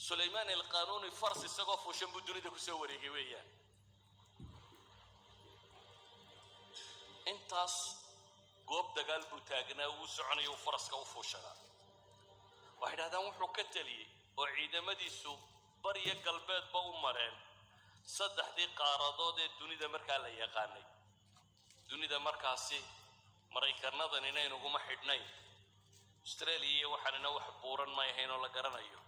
Sulaymaan Alqanuuni faras isagoo fuushan buu dunida kusoo wareegay weeyaan. Intaas goob dagaal buu taagnaa, uu soconaya, uu faraska u fuushanaa. Waxay dhahdaan wuxuu ka teliyey oo ciidamadiisu bariya galbeedba u mareen saddexdii qaaradood ee dunida markaa la yaqaanay. Dunida markaasi Maraykannadan inaynuguma xidhnayn, Australia iyo waxaanina wax buuran may ahayn oo la garanayo.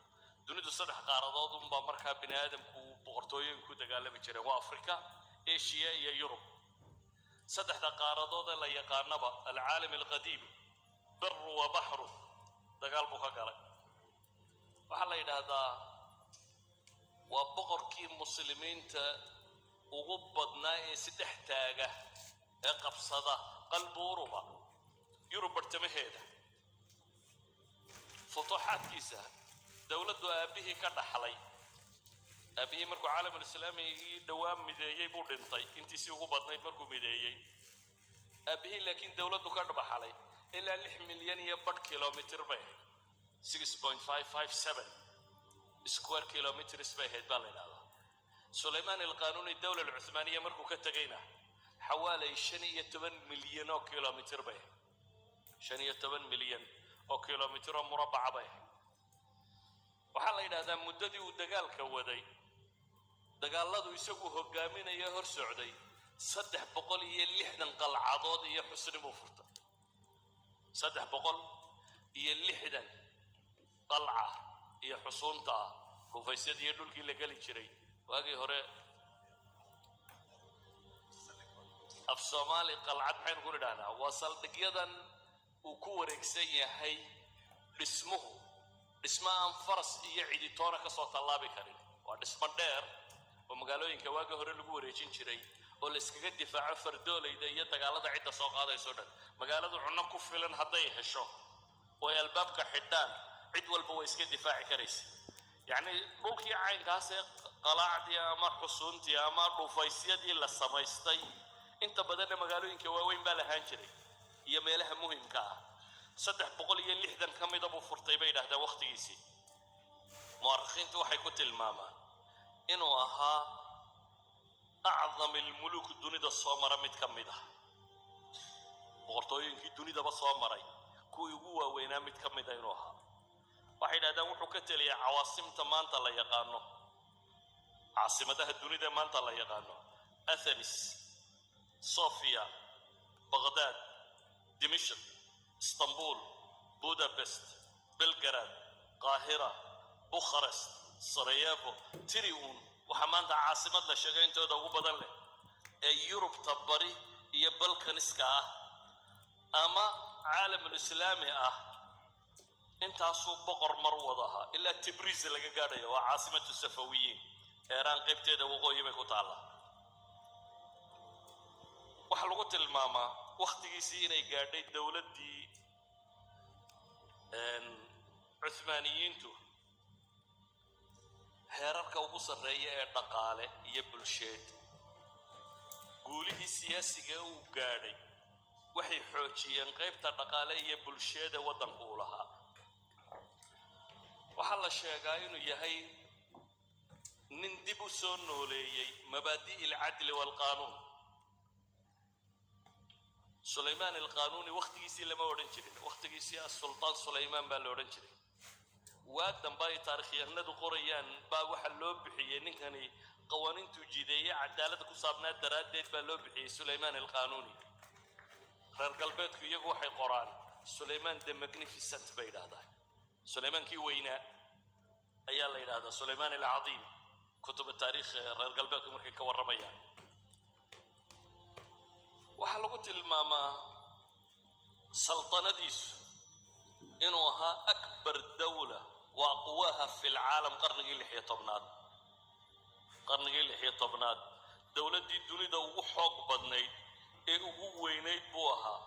Dunidu saddex qaaradood unbaa markaa bini aadamku boqortooyooyin ku dagaalami jireen: waa Africa, Asia iyo Yurub. Saddexda qaaradood ee la yaqaanaba, alcaalam alqadiim, baru wa baxru, dagaal buu ka galay. Waxaa la yidhaahdaa waa boqorkii muslimiinta ugu badnaa ee si dhex taaga ee qabsada qalbu Uruba, Yurub bartamaheeda. Futuuxaadkiisa dowladdu aabbihii ka dhaxlay, aabbihii markuu caalamulislaamigii dhowaa mideeyey buu dhintay, intiisii ugu badnayd markuu mideeyey aabbihii, laakiin dowladdu ka dhaxlay ilaa 6.5 milyan kilomitr bay ahayd, 6.557 square kilometers bay ahayd baa la yidhahdaa. Sulaymaan Alqanuuni dowla alcuthmaaniya markuu ka tegayna xawaalay 15 milyan oo kilomitr bay ahayd, 15 milyan oo kilomitr oo murabbaca bay ahayd. Waxaa la yidhahdaa muddadii uu dagaalka waday, dagaaladu isagu hogaaminaya hor socday, 360 qalcadood iyo xusni buu furtay. 360 qalca iyo xusuunta ah, dhufaysyadii iyo dhulkii la geli jiray waagii hore. Af Soomaali qalcad maxaynu ku nidhahnaa? Waa saldhigyadan uu ku wareegsan yahay dhismuhu, dhismo aan faras iyo ciditoona ka soo tallaabi karin. Waa dhismo dheer oo magaalooyinka waagii hore lagu wareejin jiray oo la iskaga difaaco fardoolayda iyo dagaalada cidda soo qaadayso dhan. Magaaladu cunno ku filan hadday hesho oo ay albaabka xidhaan, cid walba way iska difaaci karaysa. Yacni dhulkii caynkaas ee qalaacdii ama xusuuntii ama dhufaysyadii la samaystay, inta badanna magaalooyinka waaweyn baa lahaan jiray iyo meelaha muhimka ah. 360 ka mida buu furtay bay yidhahdaan wakhtigiisii. Mu'arikhiintu waxay ku tilmaamaan inuu ahaa acdam almuluuk dunida soo mara mid ka mid ah, boqortooyinkii dunidaba soo maray kuwii ugu waaweynaa mid ka mida inuu ahaa. Waxay yidhahdaan wuxuu ka teliyay cawaasimta maanta la yaqaano, caasimadaha dunida maanta la yaqaano: Athenis, Sofia, Baghdad, Dimishq, Istanbul, Budapest, Belgrad, Qaahira, Bukharest, Sarayevo, tiriun. Waxaa maanta caasimad la sheegay intooda ugu badan leh ee Yurubta bari iyo Balkaniska ah ama caalamulislaami ah, intaasuu boqor mar wada ahaa ilaa Tibriz laga gaadhayo. Waa caasimatu Safawiyiin, Eeraan qaybteeda waqooyi bay ku taallaa. Waxaa lagu tilmaamaa wakhtigiisii inay gaadhay dowladdii Cuthmaaniyiintu heerarka ugu sarreeya ee dhaqaale iyo bulsheed. Guulihii siyaasiga uu gaadhay waxay xoojiyeen qaybta dhaqaale iyo bulsheeda waddanku uu lahaa. Waxaa la sheegaa inuu yahay nin dib u soo nooleeyey mabaadi'i alcadli waalqaanuun. Sulaymaan Alqaanuuni wakhtigiisii lama odhan jirin, wakhtigiisii Asultaan Sulaymaan baa la odhan jiray. Waag dambe ay taarikhyahanadu qorayaan baa waxaa loo bixiyey ninkani qawaaniintuu jideeyey cadaalada ku saabnaa daraaddeed baa loo bixiyey Sulaymaan Alqaanuuni. Reer galbeedku iyagu waxay qoraan Sulaymaan the Magnificent bay yidhahdaan, Sulaymaankii weynaa ayaa la yidhahdaa, Sulaymaan alcadiim, kutuba taariikh reer galbeedku markay ka warramayaan. Waxaa lagu tilmaamaa saltanadiisu inuu ahaa akbar dawla wa aqwaaha fi lcaalam qarnigii 16aad. Qarnigii 16aad dowladdii dunida ugu xoog badnayd ee ugu weynayd buu ahaa.